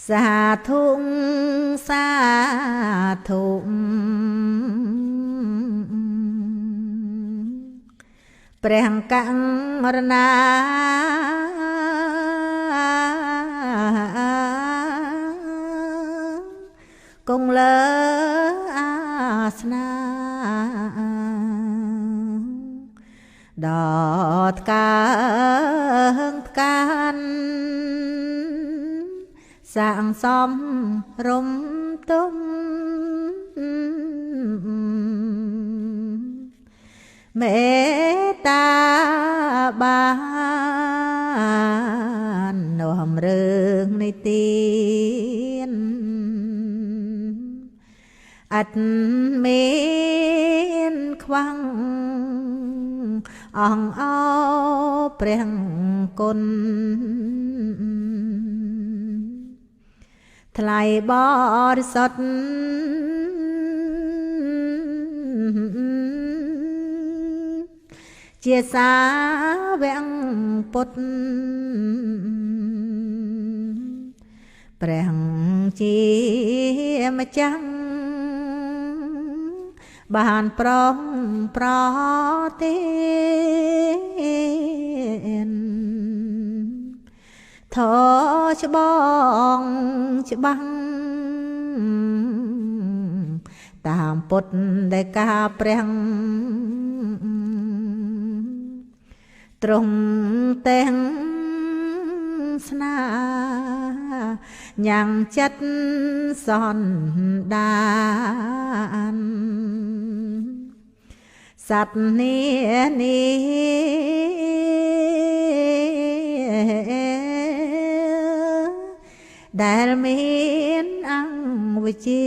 សាធុសាធុព្រះករណាគង់លើអាសនាដល់ថ្កើងថ្កានសាងសំរំទុំមេត្តាបាននាំរឿងនៃទានអត់មានខ្វាំងអង្គអោព្រះគុណថ្លៃបរិសុទ្ធជាសាវកពុទ្ធព្រះជាម្ចាស់បានប្រងប្រទានធច្បងច្បាំងតាមពុទ្ធដែលការព្រះទ្រង់ទាំងស្នាញ៉ាំងចិត្តសន្តានសត្វនេះនេះដែលមានអង្គវិជា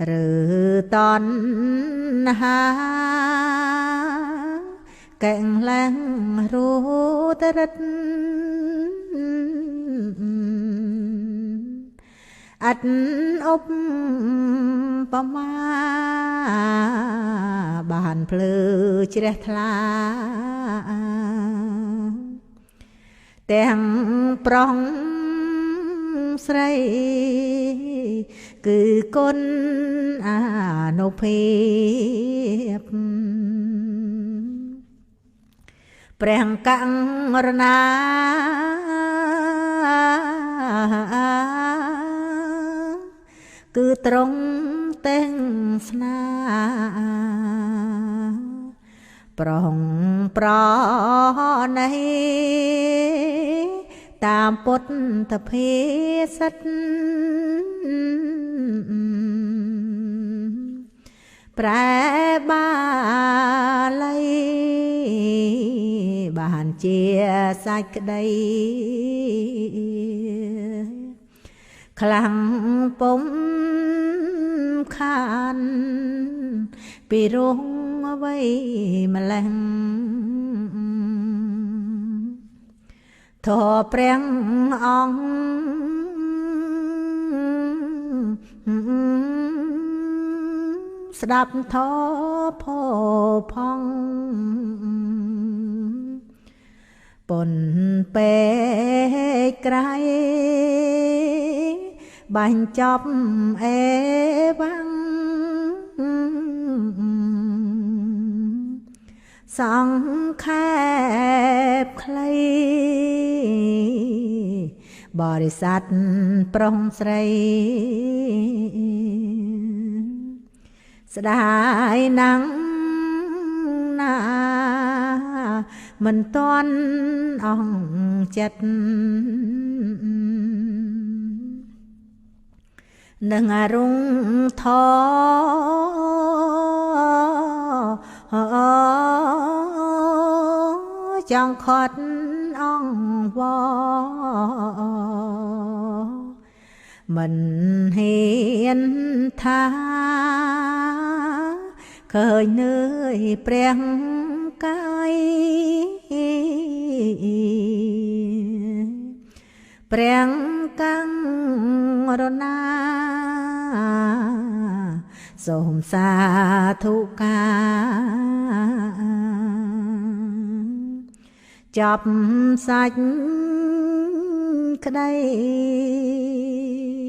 ឬតណ្ហាកែងឡើងរូតរិទ្ធអត់ឧបមាបានភ្លឺជ្រះថ្លាទាំងប្រុសស្រីគឺគុណអានុភាពព្រះករណាគឺត្រង់ទាំងស្នាប្រងប្រណីតាមពុទ្ធភាសិតប្រែបាលីបានជាសាច់ក្តីខ្លាំងពុំខានពីរងអ្វីម្លេះធរព្រះអង្គស្ដាប់ធរផផងពុនពេកក្រៃបាញ់ចប់អេវ៉ាំងសង្ខេបខ្លីបរិស័ទប្រុសស្រីស្ដាយណាំងណាមិនតន់អង្គចិត្តនឹងអរុងធចង់ខត់អង្គវមិនហ៊ានថាឃើញនឿយព្រះកាយព្រះករុណាសូមសាធុការចាប់សាច់ ក្តី។